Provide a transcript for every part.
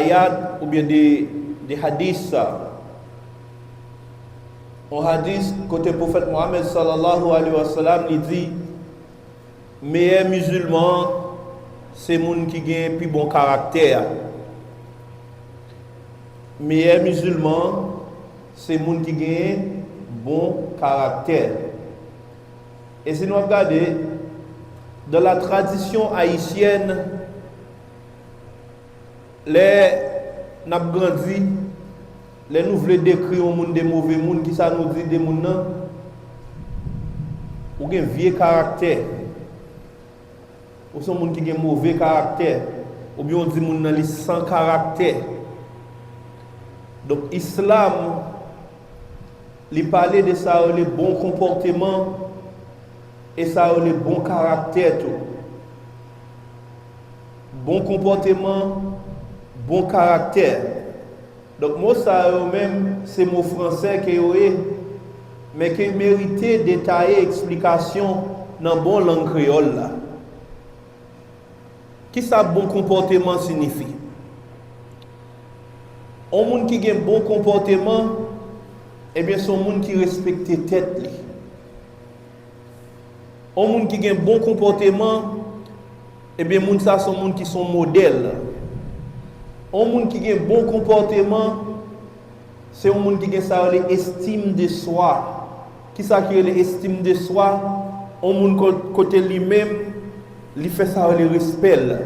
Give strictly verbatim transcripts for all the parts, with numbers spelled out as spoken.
ayat oubyen de, de hadis. Yon hadis kote Pwofèt Muhammad sallallahu alayhi wa sallam li di, meyè mizilman an, se moun ki gen pi bon karaktè a. Meyè mizilman an, se moun ki gen bon karaktè. E si nou ap gade, dans la tradition haïtienne, lè n ap grandi, lè nou vle dekri yon moun de move moun, kisa nou di de moun nan? Ou gen vye karaktè. Ou se yon moun ki gen move karaktè. Oubyen ou di moun nan li san karaktè. Donk, islam, li pale de sa yo rele bon konpòteman e sa yo rele bon karaktè tou. Bon konpòteman, bon karaktè. Donk, mo sa yo menm, se mo fransè ke yo ye, men ke merite detaye eksplikasyon nan bon lang kreyòl la. Kisa bon konpòteman siyifi? Yon moun ki gen bon konpòteman, ebyen, se yon moun ki respekte tèt li. Yon moun ki gen bon konpòteman, ebyen, moun sa se yon moun ki se yon modèl. Yon moun ki gen bon konpòteman, se yon moun ki gen sa yo rele estime de soi. Kisa ki rele estime de soi? Yon moun ko-, kote li menm, li fè sa yo rele respè l.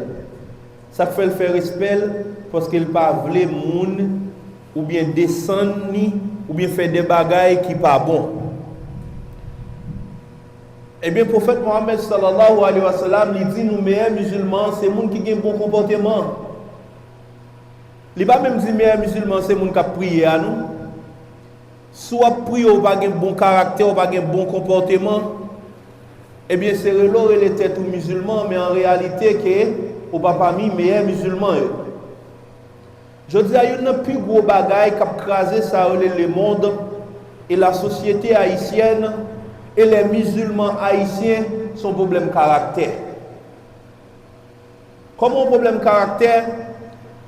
Sa k fè l fè respè l? Paske l pa vle moun oubyen desann li, oubyen fè de bagay ki pa bon. Ebyen, Pwofèt Muhammad sallallahu alayhi wa sallam, li di nou meyè mizilman se moun ki gen bon konpòteman. Li pa menm di meyè mizilman se moun k ap priye a non. Si w ap priye, ou pa gen bon karaktè, ou pa gen bon konpòteman, ebyen, se rele w rele tèt ou mizilman, men an reyalite ke ou pa pami meyè mizilman yo. Jodi a, youn nan pi gwo bagay k ap kraze sa yo rele lemonn e lasosyete ayisyèn e lè mizilman ayisyen, se yon pwoblèm karaktè. Kòman yon pwoblèm karaktè?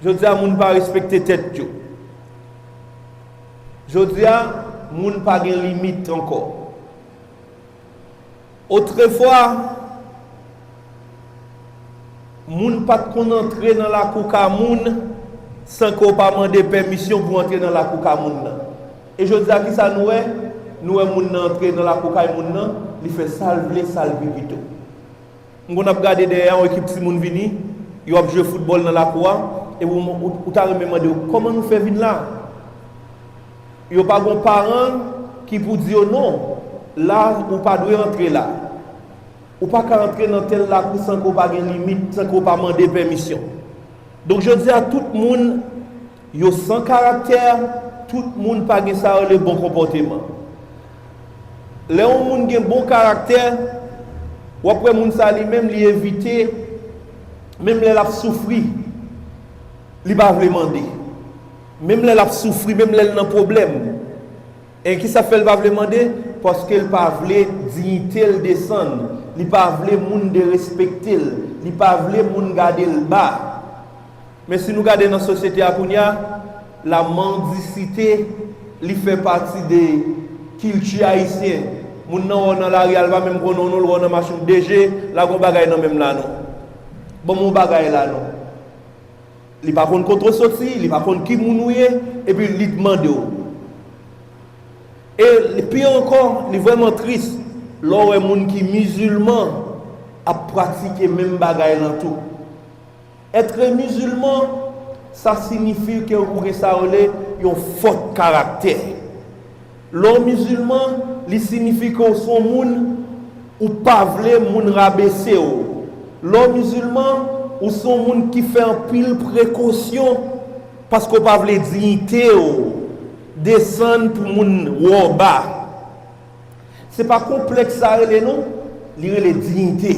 Jodi a, moun pa respekte tèt yo. Jodi a, moun pa gen limit ankò. Otrefwa, moun pa t konn antre nan lakou ka moun san ke w pa mande pèmisyon pou antre nan lakou ka moun nan. E jodi a, kisa nou wè? Nou wè moun nan antre nan lakou kay moun nan, li fè sa l vle, sa l vle pito. M konn ap gade dèyè a, yon ekip timoun vini, yo ap jwe foutbòl nan lakou a, epi ou, ou, ou ta renmen mande yo, kòman nou fè vin la? Yo pa gon paran ki pou di yo, non, la, ou pa dwe antre la. Ou pa ka antre nan tèl lakou san ke w pa gen limit, san ke w pa mande pèmisyon. Donk, jodi a, tout moun, yo san karaktè, tout moun pa gen sa yo rele bon konpòteman. Lè yon moun gen bon karaktè, w ap wè moun sa li menm, li evite, menm lè l ap soufri, li pa vle mande. Menm lè l ap soufri, menm lè l nan pwoblèm. E kisa fè l pa vle mande? Paske l pa vle diyite l desann. Li pa vle moun derespekte l. Li pa vle moun gade l ba. Men si nou gade nan sosyete a kounye a, la mendicité, li fè pati de kilti ayisyen. Moun nan wè w nan lari a, l pa menm konnen w non, l wè w nan machin, D G, lage yon bagay nan men m la non. Ban m yon bagay la non. Li pa konn kote w soti, li pa konn ki moun ou ye, epi li mande w. E pi ankò, li vrèman tris lè w wè moun ki mizilman ap pratike menm bagay lan tou. Être musulman, sa siyifi ke ou gen sa yo rele yon fòt karaktè. Lè w mizilman, li siyifi ke w se yon moun, ou pa vle moun rabese w. Lè w mizilman, ou se yon moun ki fè anpil prekosyon paske w pa vle diyite w desann pou moun wè w ba. Se pa konplèks sa rele non, li rele diyite.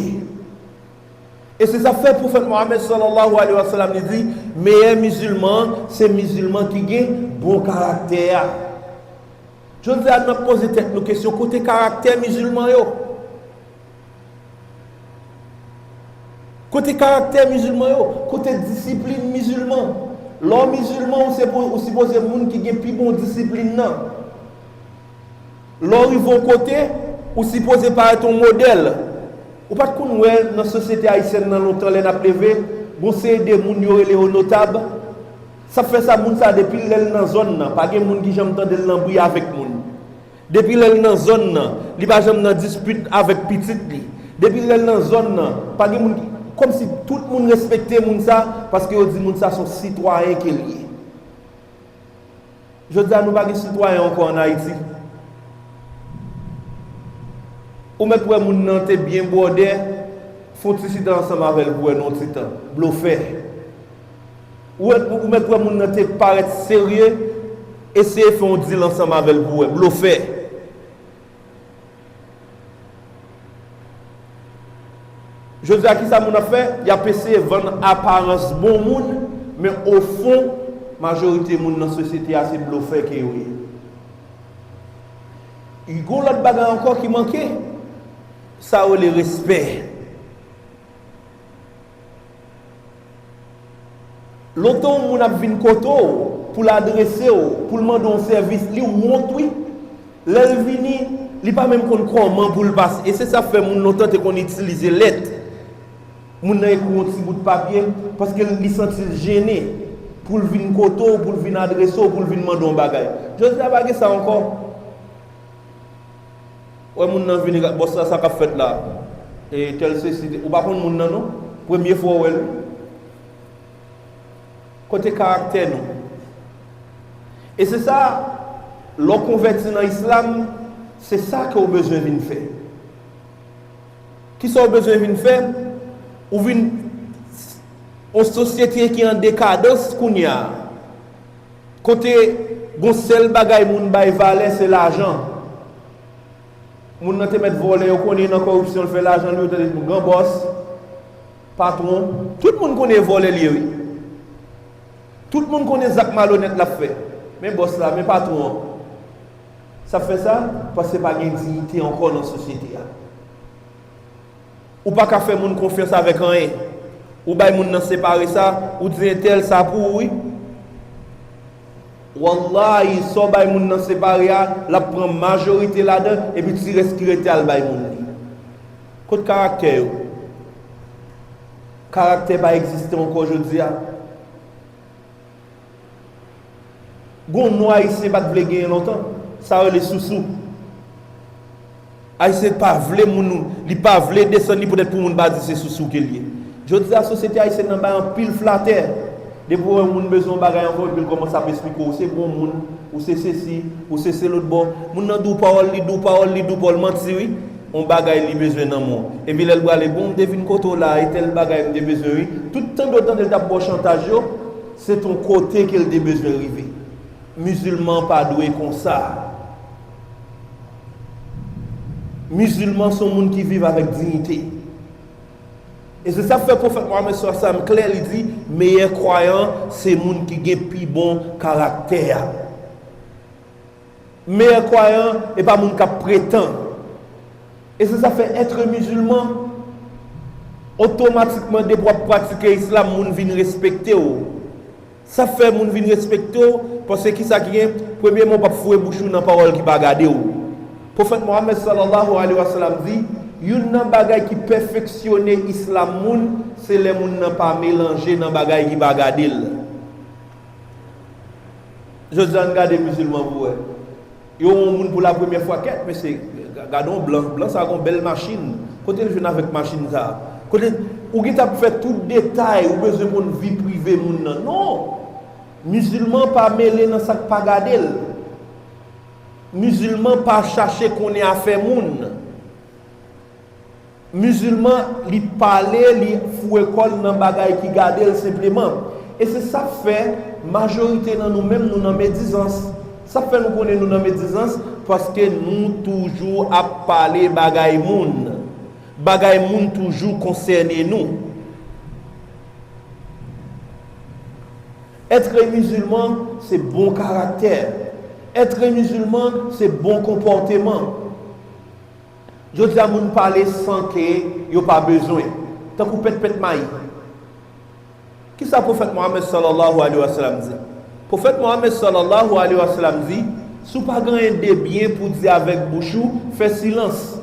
E se sa k fè Pwofèt Muhammad sallallahu alayhi wa sallam li di, meyè mizilman an, se mizilman ki gen bon karaktè a. Jodi a, n ap poze tèt nou kesyon, kote karaktè mizilman yo? Kote karaktè mizilman yo? Kote disiplin mizilman? Lè w mizilman, ou se pou, ou sipoze moun ki gen pi bon disiplin nan. Lè w rive yon kote, ou sipoze parèt yon modèl. Ou pa t konn wè nan sosyete ayisyèn nan lontan lè n ap leve, gon seri de moun yo rele yo notab. Sa fè sa, moun sa depi lè l nan zòn nan, pa gen moun ki janm tande l nan bri avèk moun. Depi lè l nan zòn nan, li pa janm nan dispit avèk pitit li. Depi lè l nan zòn nan, pa gen moun ki, kòmsi tout moun respekte moun sa, paske yo di moun sa se yon sitwayen ke l ye. Jodi a, nou pa gen sitwayen ankò ann Ayiti. Ou mèt wè moun nan te byen bwòdè, fè yon ti chita ansanm avè l pou wè nan yon ti tan. Blofè. Ou wè, ou mèt wè moun nan te parèt serye, eseye fè yon dil ansanm avè l pou wè. Blofè. Jodi a, kisa moun ap fè? Y ap eseye vann aparans bon moun, men ofon, majorite moun nan sosyete a se blofè ke yo ye. Gon lòt bagay ankò ki manke, sa yo rele respè. Lontan yon moun ap vin kote w pou l adrese w, pou l mande w yon sèvis, li wont wi. Lè l vini, li pa menm konn kòman pou l pase. E se sa k fè moun lontan te konn itilize lèt. Moun nan ekri yon ti bout papye paske li santi l jennen pou l vin kote w, pou l vin adrese w, pou l vin mande w yon bagay. Jodi a pa gen sa ankò. Wè moun nan vini, bòs la, sa k ap fèt la? E tèl sesi, ou pa konn moun nan non. Premye fwa w wè l. Kote karaktè nou? E se sa, lè w konvèti nan islam, se sa ke w bezwen vin fè. Kisa w bezwen vin fè? Ou vin yon sosyete ki an dekadans kounye a. Kote gon sèl bagay moun bay valè, se lajan. Moun nan te mèt vòlè, yo konnen nan kòripsyon, l fè lajan li, yo tande gran bòs, patwon. Tout moun konnen vòlè l ye wi. Tout moun konnen zak malonèt l ap fè. Men bòs la, men patwon an. Sa fè sa, paske pa gen diyite ankò nan sosyete a. Ou pa ka fè moun konfyans avèk anyen. Ou bay moun nan separe sa, ou di entèl sa pou ou wi. Wallahi, sa w bay moun nan separe a, l ap pran majorite ladan, epi ti rès ki rete a l bay moun li. Kot karaktè yo? Karaktè pa egziste ankò jodi a. Gon non Ayisyen pa t vle genyen lontan, sa rele sousou. Ayisyen pa vle moun, li pa vle desann li poutèt pou moun pa di se sousou ke l ye. Jodi a, sosyete ayisyèn nan bay anpil flatè. Depi w wè yon moun bezwen yon bagay ankò, epi l kòmanse ap esplike w, ou se bon moun, ou se sesi, ou se se lòt bò. Moun nan di w pawòl, li di w pawòl, li di w pawòl, manti wi. Yon bagay li bezwen nan men w. Epi lè l prale, bon, m te vin kote w la, e tèl bagay m te bezwen wi. Tout tande w tande l t ap ba w chantaj yo, se t yon kote ke l te bezwen rive. Mizilman pa dwe konsa. Mizilman se yon moun ki viv avèk diyite. E se sa k fè pwofèt Muhammad sallallahu alayhi wa sallam klè, li di, meyè kwayan se moun ki gen pi bon karaktè a. Meyè kwayan, e pa moun k ap pretan. E se sa fè èt mizilman, otomatikman, depi w ap pratike islam, moun vin respekte w. Sa fè moun vin respekte w, paske kisa ki gen? Premyèman, w p ap foure bouch ou nan pawòl ki pa gade w. Pwofèt Muhammad sallallahu alayhi wa sallam di, youn nan bagay ki pèfeksyone islam moun, se lè moun nan pa melanje nan bagay ki pa gade l. Jodi a, ann gade mizilman pou wè. Yo wè yon moun pou lapremyè fwa, kèt, mesye, gade yon blan, blan sa gon bèl machin. Kote l jwenn avèk machin sa? Kote, ou gentan ap fè tout detay, ou bezwen konn vi prive moun nan. Non! Mizilman pa mele nan sa k pa gade l. Mizilman pa chache konnen afè moun. Mizilman, li pale, li foure kò l nan bagay ki gade l senpleman. E se sa k fè majorite nan nou menm, nou nan medizans. Sa k fè nou konnen nou nan medizans? Paske nou toujou ap pale bagay moun. Bagay moun toujou konsène nou. Èt mizilman, se bon karaktè. Èt mizilman, se bon konpòteman. Jodi a, moun pale san ke yo pa bezwen. Tankou pèt pèt mayi. Kisa Pwofèt Muhammad sallallahu alayhi wa sallam di? Pwofèt Muhammad sallallahu alayhi wa sallam di, si w pa gen anyen de byen pou di avèk bouch ou, fè silans.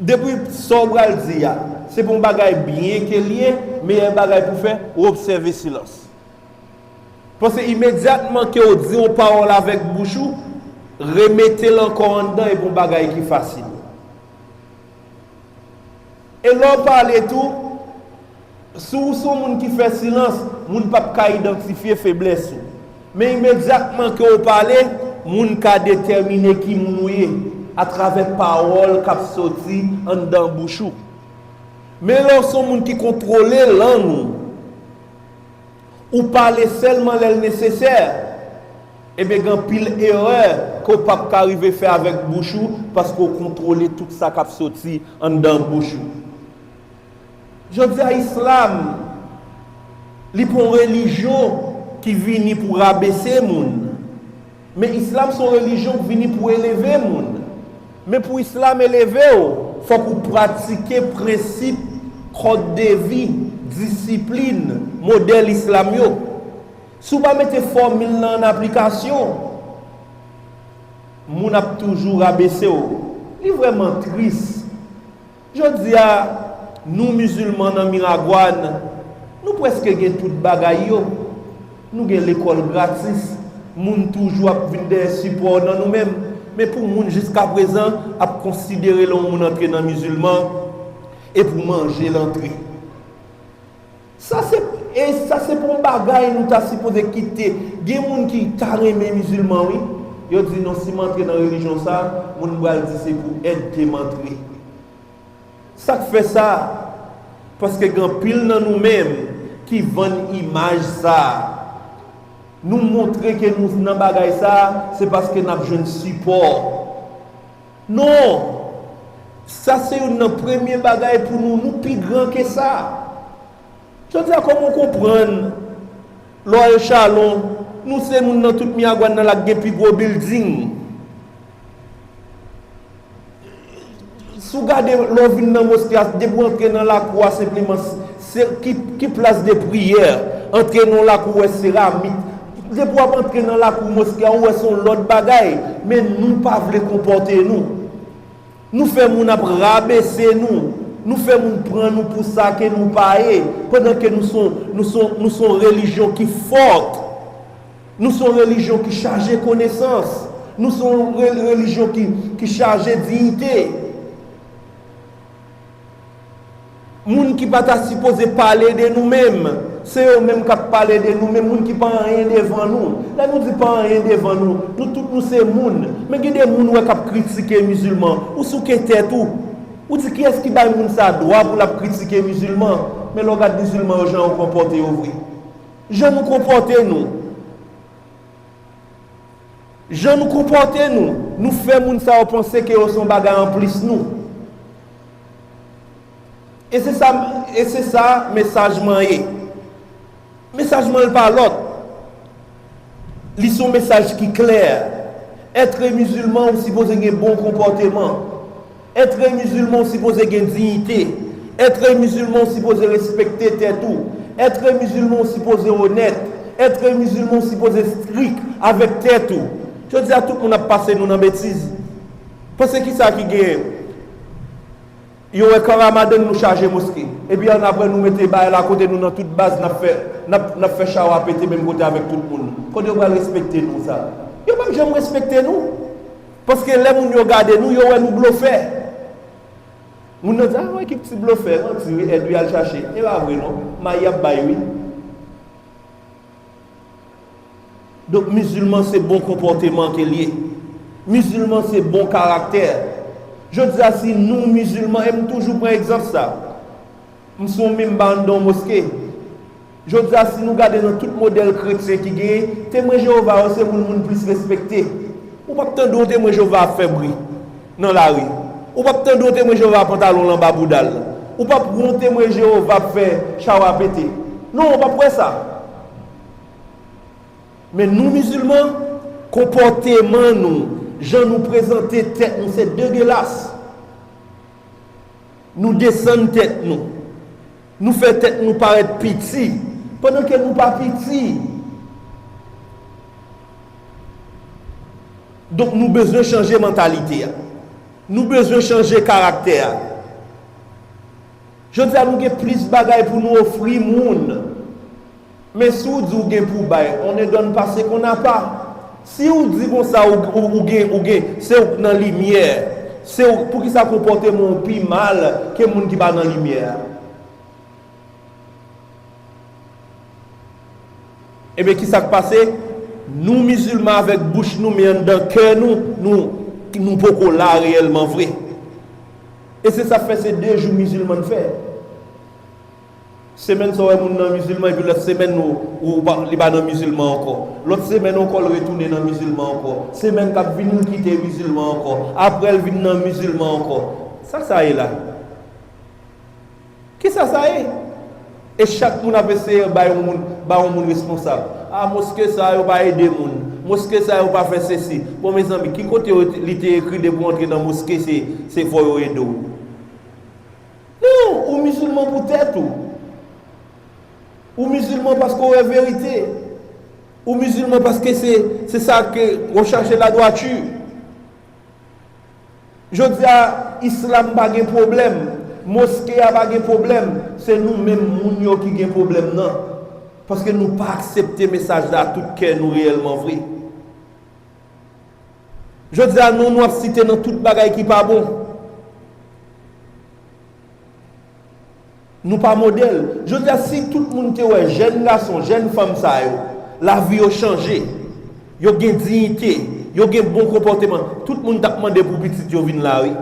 Depi sa w pral di a, se pa yon bagay byen ke l ye, meyè bagay pou fè, ou obsève silans. Paske imedyatman ke w di yon pawòl avèk bouch ou, remete l ankò anndan e pa yon bagay ki fasil. E lè w pale tou, si w se yon moun ki fè silans, moun p ap ka idantifye feblès ou. Men imedyatman ke w pale, moun ka detèmine ki moun ou ye atravè pawòl k ap soti anndan bouch ou. Men lè w se yon moun ki kontwole lang ou, ou pale sèlman lè l nesesè, ebyen, gen anpil erè ke w p ap ka rive fè avèk bouch ou, paske w kontwole tout sa k ap soti anndan bouch ou. Jodi a, islam, li pa yon relijyon ki vini pou rabese moun. Men islam se yon relijyon ki vini pou eleve moun. Men pou islam eleve w, fòk ou pratike prensip, kòd de vi, disiplin, modèl islam yo. Si w pa mete fòmil lan an aplikasyon, moun ap toujou rabese w. Li vrèman tris. Jodi a, nou mizilman nan Miragwàn, nou prèske gen tout bagay yo. Nou gen lekòl gratis. Moun toujou ap vin dèyè sipò nan nou menm. Men pou moun jiskaprezan ap konsidere lè yon moun antre nan mizilman e pou manje l antre. Sa se, e sa se pa yon bagay nou ta sipoze kite. Gen moun ki ta renmen mizilman, wi. Yo di, "Non, si m antre nan relijyon sa, moun pral di se pou èdke m antre." Sa k fè sa? Paske gen anpil nan nou menm ki vann imaj sa. Nou montre ke nou nan bagay sa, se paske n ap jwenn sipò. Non! Sa se youn nan premye bagay pou nou, nou pi gran ke sa. Jodi a, kòman w konprann lè w al Chalon, nou se moun nan tout Miragwàn nan la k gen pi gwo bilding. Si w gade, lè w vin nan moske a, depi w antre nan lakou a, senpleman, se ki, ki plas de priyè, antre nan lakou, w wè seramik. Depi w ap antre nan lakou moske a, ou wè se yon lòt bagay. Men nou pa vle konpòte nou. Nou fè moun ap rabese nou. Nou fè moun pran nou pou sa ke nou pa ye, pandan ke nou se yon, nou se yon, nou se yon relijyon ki fò. Nou se yon relijyon ki chaje konesans. Nou se yon re-, relijyon ki, ki chaje diyite. Moun ki pa ta sipoze pale de nou menm, se yo menm k ap pale de nou menm, moun ki pa anyen devan nou. Lè nou di pa anyen devan nou, nou tout nou se moun. Men gen de moun ou wè k ap kritike mizilman, ou souke tèt ou. Ou di, "Kiyès ki bay moun sa dwa pou l ap kritike mizilman?" Men lè w gad mizilman yo, jan yo konpòte yo vre. Jan nou konpòte nou. Jan nou konpòte nou, nou fè moun sa yo panse ke yo se yon bagay anplis nou. E se sa, e se sa mesaj mwen ye. Mesaj mwen pa lòt. Li se yon mesaj ki klè. Èt mizilman, ou sipoze gen bon konpòteman. Èt mizilman, ou sipoze gen diyite. Èt mizilman, ou sipoze respekte tèt ou. Èt mizilman, ou sipoze onèt. Èt mizilman, ou sipoze strik avèk tèt ou. Jodi a, tout moun ap pase nou nan betiz. Paske kisa ki genyen? Yo wè kan Ramadan, nou chaje moske. Epi annapre, nou mete bagay la kote nou nan tout baz, n ap fè, n ap, n ap fè chawa pete menm kote avèk tout moun. Kote yo pral respekte nou sa? Yo p ap janm respekte nou. Paske lè moun yo gade nou, yo wè nou blofè. Moun nan di, "A, wè ki ti blofè, manti wi, èd wi al chache." E pa vre non, may y ap bay wi. Donk, mizilman se bon konpòteman ke l ye. Mizilman se bon karaktè. Jodi a, si nou mizilman, e m toujou pran egzanp sa. M se yon memba anndan yon moske. Jodi a, si nou gade nan tout modèl kretyen ki genyen, Temwen Jewova yo se moun moun plis respekte. Ou p ap tande yon Temwen Jewova ap fè bri nan lari. Ou p ap tande yon Temwen Jewova a pantalon l anba bouda l. Ou p ap wè yon Temwen Jewova ap fè chawa pete. Non, ou p ap wè sa. Men nou mizilman, konpòteman nou, jan nou prezante tèt nou, se degelas. Nou desann tèt nou. Nou fè tèt nou parèt piti, pandan ke nou pa piti. Donk, nou bezwen chanje mantalite a. Nou bezwen chanje karaktè a. Jodi a, nou gen plis bagay pou nou ofri moun. Men si w di w gen pou bay, on ne donne pas ce qu'on n'a pas. Si w di konsa, ou, ou, ou gen, ou gen, se ou k nan limyè. Se ou, poukisa konpòteman w pi mal ke moun ki pa nan limyè a? Ebyen, kisa k pase? Nou mizilman avèk bouch nou, men anndan kè nou, nou, nou poko la reyèlman vre. E se sa k fè se de jou mizilman n fè. Semèn sa w wè moun nan mizilman, epi lòt semèn ou, ou pa, li pa nan mizilman ankò. Lòt semèn ankò, l retounen nan mizilman ankò. Semèn k ap vini, l kite mizilman ankò. Apre, l vin nan mizilman ankò. Sa k sa ye la? Kisa sa ye? E chak moun ap eseye bay yon moun, bay yon moun responsab. A, moske sa yo pa ede moun. Moske sa yo pa fè sesi. Bon, mezanmi, ki kote yo te, li te ekri depi w antre nan moske se, se fò yo ede w? Non, ou mizilman pou tèt ou. Ou mizilman paske w wè verite. Ou mizilman paske se, se sa ke w chache, la droiture. Jodi a, islam pa gen pwoblèm, moske a pa gen pwoblèm, se nou menm moun yo ki gen pwoblèm nan. Paske nou pa aksepte mesaj la tout kè nou reyèlman vre. Jodi a, non nou ap site nan tout bagay ki pa bon. Nou pa modèl. Jodi a, si tout moun te wè jèn gason, jèn fanm sa yo, lavi yo chanje, yo gen diyite, yo gen bon konpòteman, tout moun t ap mande pou pitit yo vin la, wi.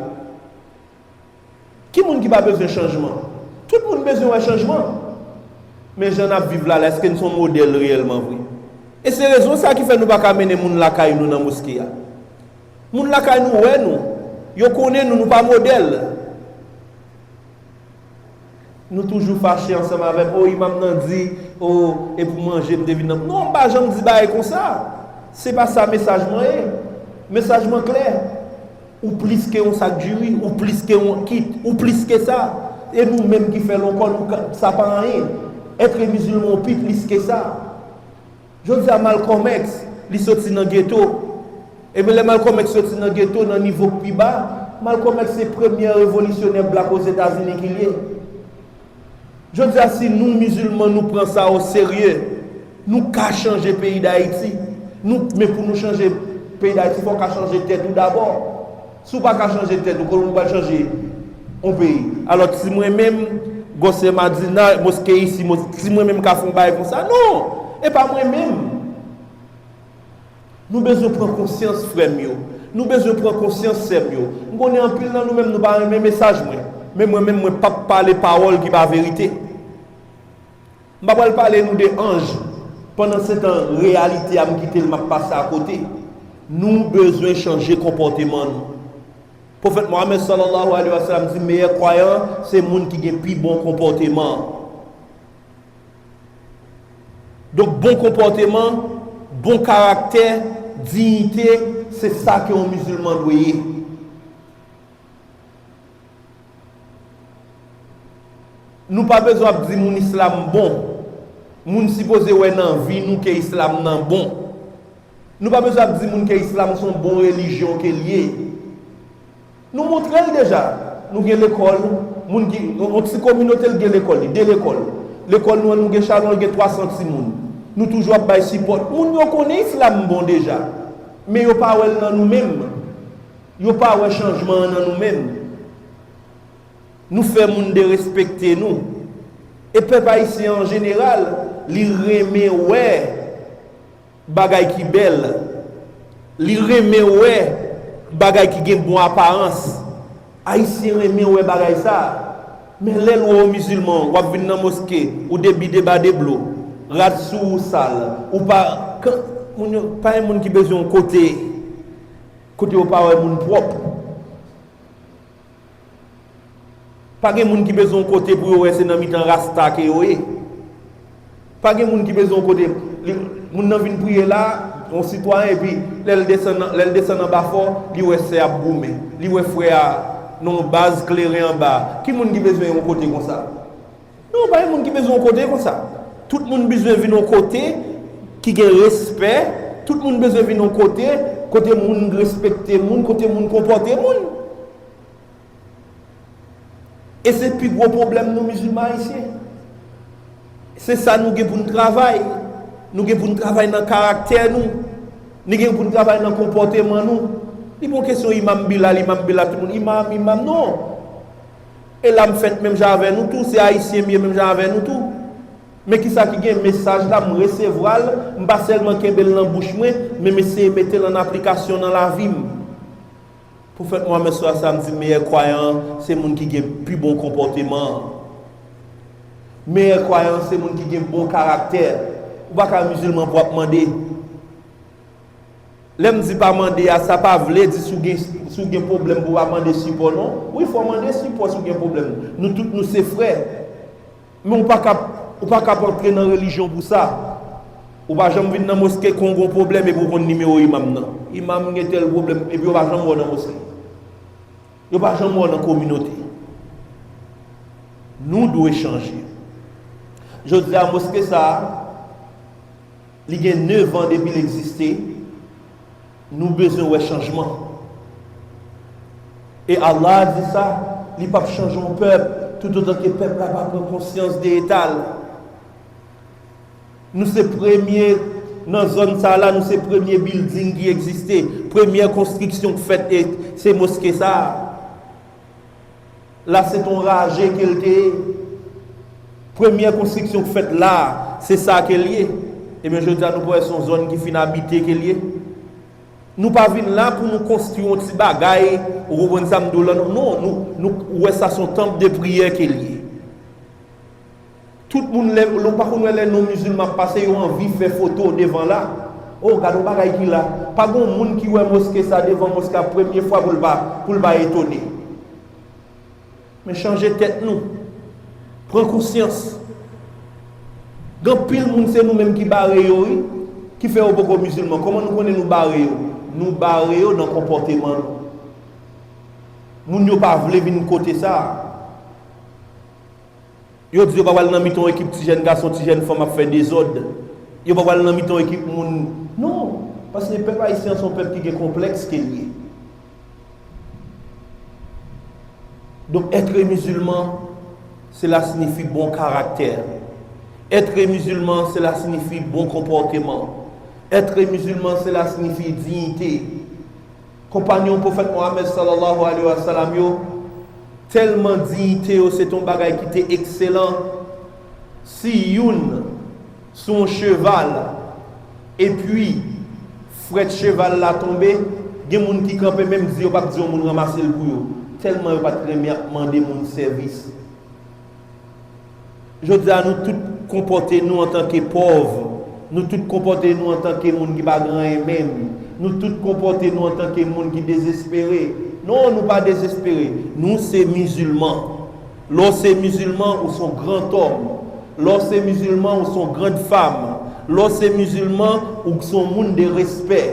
Ki moun ki pa bezwen chanjman? Tout moun bezwen wè chanjman. Men jan n ap viv la, la, èske n se yon modèl reyèlman vre? E se rezon sa ki fè nou pa ka mennen moun lakay nou nan moske a. Moun lakay nou wè nou, yo konnen nou, nou pa modèl. Nou toujou fache ansanm avè m. O, imam nan di, o, e pou manje m te vin nan. Non, m pa janm di bagay konsa. Se pa sa mesaj mwen ye. Mesaj mwen klè. Ou plis ke yon sak diri, ou plis ke yon kit, ou plis ke sa. E nou menm ki fè l ankò, nou ka, sa pa anyen. Èt mizilman, ou pi plis ke sa. Jodi a, Malcolm X, li soti nan geto. Ebyen, lè Malcolm X soti nan geto, nan nivo k pi ba, Malcolm X se premyè revolisyonè blak Ozetazini ki l ye. Jodi a, si nou, mizilman, nou pran sa o serye, nou ka chanje peyi Dayiti. Nou, men pou nou chanje peyi Dayiti, fò w ka chanje tèt ou dabò. Si w pa ka chanje tèt ou, kòman w pral chanje yon peyi? Alò, si mwen menm, gwosè Madina, moske isi, mos-, si mwen menm ka fè yon bagay konsa, non! E pa mwen menm. Nou bezwen pran konsyans, frè m yo. Nou bezwen pran konsyans, sè m yo. M konnen anpil nan nou menm, nou pa renmen mesaj mwen. Men mwen menm, mwen p ap pale pawòl ki pa verite. M pa pral pale nou de anj, pandan se tan reyalite a m kite l, m ap pase akote. Nou bezwen chanje konpòteman nou. Pwofèt Muhammad sallallahu alayhi wa sallam di, meyè kwayan se moun ki gen pi bon konpòteman. Donk, bon konpòteman, bon karaktè, diyite, se sa ke yon mizilman dwe ye. Nou pa bezwen ap di moun islam bon. Moun sipoze wè nan vi nou ke islam nan bon. Nou pa bezwen ap di moun ke islam se yon bon relijyon ke l ye. Nou montre l deja. Nou gen lekòl, moun ki, yon, yon ti kominote l gen lekòl li, de lekòl. Lekòl nou an, nou gen chalon, l gen twa san timoun. Nou toujou ap bay sipò. Moun yo konnen islam bon deja. Men yo pa wè l nan nou menm. Yo pa wè chanjman an nan nou menm. Nou fè moun derespekte nou. E pèp ayisyen an jeneral, li renmen wè bagay ki bèl. Li renmen wè bagay ki gen bon aparans. Ayisyen renmen wè bagay sa. Men lè l wè w mizilman, w ap vin nan moske, ou debi deba deblo, rad sou ou sal, ou pa, kan, moun yo, pa gen moun ki bezwen yon kote, kote yo pa wè moun pwòp. Pa gen moun ki bezwen yon kote pou yo wè se nan mitan rasta ke yo ye. Pa gen moun ki bezwen yon kote. Li, moun nan vin priye la, yon sitwayen, epi lè l desann, lè l desann anba fò, li wè sè ap goumen. Li wè frè a nan yon baz kleren anba. Ki moun ki bezwen yon kote konsa? Non, pa gen moun ki bezwen yon kote konsa. Tout moun bezwen vin yon kote ki gen respè. Tout moun bezwen vin yon kote, kote moun respekte moun, kote moun konpòte moun. E se pi gwo pwoblèm nou mizilman ayisyen. Se sa nou gen pou n travay. Nou gen pou n travay nan karaktè nou. Nou gen pou n travay nan konpòteman nou. Li pa yon kesyon imam Bilal, imam Bilal, tout moun. Imam, imam, non. E la m fèt menm jan avè nou tou, se ayisyen m ye menm jan avè nou tou. Men kisa ki gen mesaj la, m resevwa l, m pa sèlman kenbe l nan bouch mwen, men m eseye mete l an aplikasyon nan lavi m. Pwofèt Muhammad sallallahu alayhi wa sallam di meyè kwayan an se moun ki gen pi bon konpòteman an. Meyè kwayan an se moun ki gen bon karaktè. Ou pa ka mizilman pou w ap mande. Lè m di pa mande a, sa pa vle di si w gen, si w gen pwoblèm pou w pa mande sipò non. Wi, fò w mande sipò si w gen pwoblèm. Nou tout nou se frè. Men ou pa ka, ou pa ka antre nan relijyon pou sa. Ou pa janm vin nan moske kon w gen pwoblèm epi w konn nimewo imam nan. Imam gen tèl pwoblèm epi yo pa janm wè w nan moske. Yo pa janm wè w nan kominote. Nou dwe chanje. Jodi a, moske sa a, li gen nèf an depi l egziste. Nou bezwen wè chanjman. E Allah di sa, li p ap chanje yon pèp toutotan ke pèp la pa pran konsyans de eta l. Nou se premye nan zòn sa la, nou se premye bilding ki egziste, premyè konstriksyon k fèt, e se moske sa a. La se t on raje ke l te ye. Premyè konstriksyon k fèt la, se sa ke l ye. Ebyen, jodi a, nou pa wè se yon zòn ki fin abite ke l ye. Nou pa vin la pou nou konstwi yon ti bagay, ou konprann sa m di w la, non, non, nou, nou wè sa se yon tanp de priyè ke l ye. Tout moun, lè, lè w pa konn wè lè non mizilman ap pase, yo anvi fè foto devan la. Oh, gade yon bagay ki la. Pa gen yon moun ki wè moske sa devan moske a premye fwa pou l pa, pou l pa etone. Men chanje tèt nou. Pran konsyans. Gen anpil moun se nou menm ki bare yo, wi. Ki fè yo poko mizilman. Kòman nou konnen nou bare yo? Nou bare yo nan konpòteman nou. Moun yo pa vle vin kote sa a. Yo di yo pa pral nan mitan yon ekip ti jèn gason, ti jèn fanm ap fè dezòd. Yo pa pral nan mitan yon ekip moun. Non, paske pèp ayisyen an se yon pèp ki gen konplèks ke l ye. Donk, être musulman, cela signifie bon caractère. Être musulman, cela signifie bon comportement. Être musulman, cela signifie dignité. Konpanyon Pwofèt Muhammad sallallahu alayhi wa sallam yo, tèlman diyite yo, se t on bagay ki te ekselan. Si youn sou yon cheval, epi frèt cheval la tonbe, gen moun ki kanpe menm di yo p ap di yon moun ranmase l pou yo. Tèlman yo pa t renmen ap mande moun sèvis. Jodi a, nou tout konpòte nou antanke pòv. Nou tout konpòte nou antanke moun ki pa gen anyen menm. Nou tout konpòte nou antanke moun ki dezespere. Non, nou pa dezespere. Nou se mizilman. Lè w se mizilman, ou se yon grantòm. Lè w se mizilman, ou se yon grannfanm. Lè w se mizilman, ou se yon moun de respè.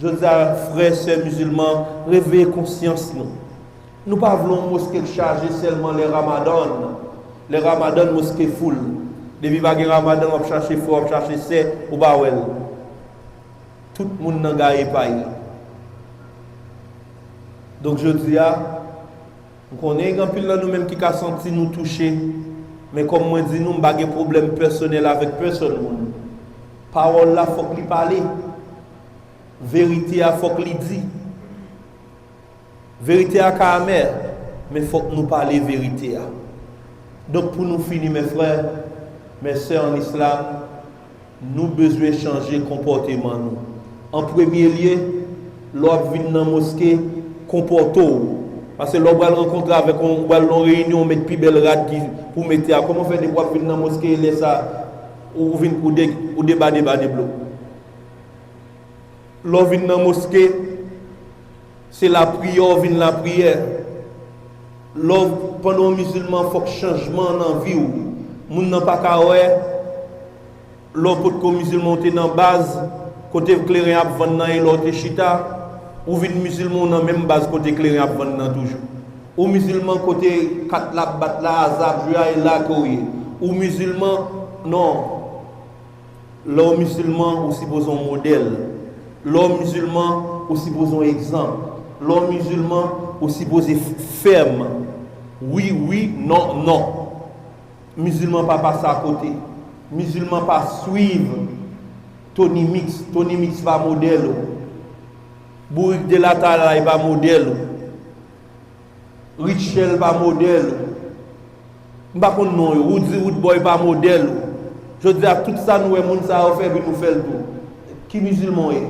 Jodi a, frè, sè mizilman, reveye konsyans nou. Nou pa vle yon moske k chaje sèlman lè Ramadan. Lè Ramadan, moske foul. Depi pa gen Ramadan, w ap chache frè, w ap chache sè, ou pa wè l. Tout moun nan gaye pa y. Donk, jodi a, m konnen gen anpil nan nou menm ki ka santi nou touche, men kòm mwen di nou, m pa gen pwoblèm pèsonèl avèk pèsòn moun. Pawòl la fòk li pale. Verite a fòk li di. Verite a ka amè, men fòk nou pale verite a. Donk, pou nou fini, mes frères, mes sœurs en islam, nou bezwen chanje konpòteman nou. An premye lye, lè w ap vin nan moske, konpòte w. Paske lè w pral rankontre avèk yon, ou pral nan yon reyinyon, ou met pi bèl rad ki pou w mete a. Kòman w fè depi w ap vin nan moske, lè sa, ou vin, ou de, ou deba, deba, deblo? Lè w vin nan moske, se lapriyè w vin lapriyè. Lè w, pandan w mizilman, fòk chanjman nan vi w. Moun nan pa ka wè, lè w potko mizilman, w te nan baz, kote kleren ap vann nan, e lè w te chita, ou vin mizilman, w nan menm baz kote kleren ap vann nan toujou. Ou mizilman kote kat la ap bat la, aza ap jwe a, e la ke w ye. Ou mizilman, non. Lè w mizilman, ou sipoze yon modèl. Lè w mizilman, ou sipoze yon egzanp. Lè w mizilman, ou sipoze f- fèm. Wi, wi, non, non. Mizilman pa pase akote. Mizilman pa swiv Tony Mix. Tony Mix pa modèl ou. Bourik de Latalay pa modèl ou. Rutshelle pa modèl ou. M pa konn non yo. Roody Roodboy pa modèl ou. Jodi a, tout sa nou wè moun sa yo fè, epi nou fè l tou. Ki mizilman w ye?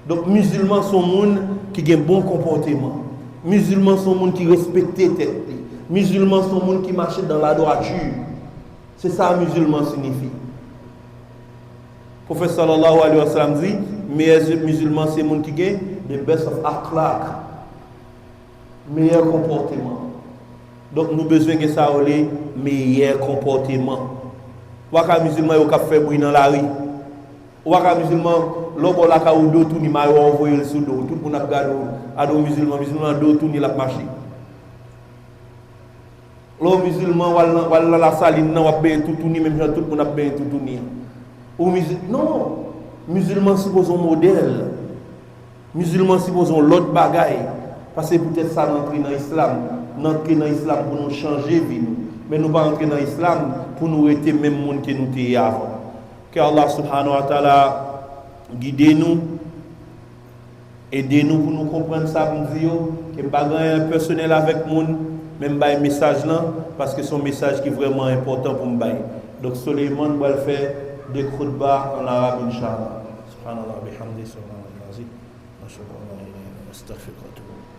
Donk, mizilman se yon moun ki gen bon konpòteman. Mizilman se yon moun ki respekte tèt li. Mizilman se yon moun ki mache dans la droiture. Se sa mizilman siyifi. Pwofèt sallallahu alayhi wa sallam di, meyè mizilman se moun ki gen the best of akhlaq. Meyè konpòteman. Donk, nou bezwen gen sa yo rele meyè konpòteman. Ou pa ka mizilman yo k ap fè bri nan lari. Ou pa ka mizilman, lè w bò lakay ou, do touni, mayo a w voye l sou do w. Tout moun ap gade w. Ado mizilman, mizilman do touni l ap mache. Lè w mizilman, w al nan, w al nan Lasalin nan, w ap benyen toutouni, menm jan tout moun ap benyen toutouni an. Ou mizi- non, mizilman sipoze yon modèl. Mizilman sipoze yon lòt bagay. Paske poutèt sa n antre nan islam. N antre nan islam pou nou chanje vi nou. Men nou pa antre nan islam pou nou rete menm moun ke nou te ye avan. Ke Allah subhanahu wa ta'ala gide nou, ede nou pou nou konprann sa pou m di yo, ke m pa gen anyen pèsonèl avèk moun, men m bay mesaj lan, paske se yon mesaj ki vrèman enpòtan pou m bay. Donk, Soleiman pral fè de khutba an arab, inshallah. Subhanallah, bihamdi, subhanallah, azim. Ashhadu an la ilaha illallah, astaghfiruka wa atubu ilaih.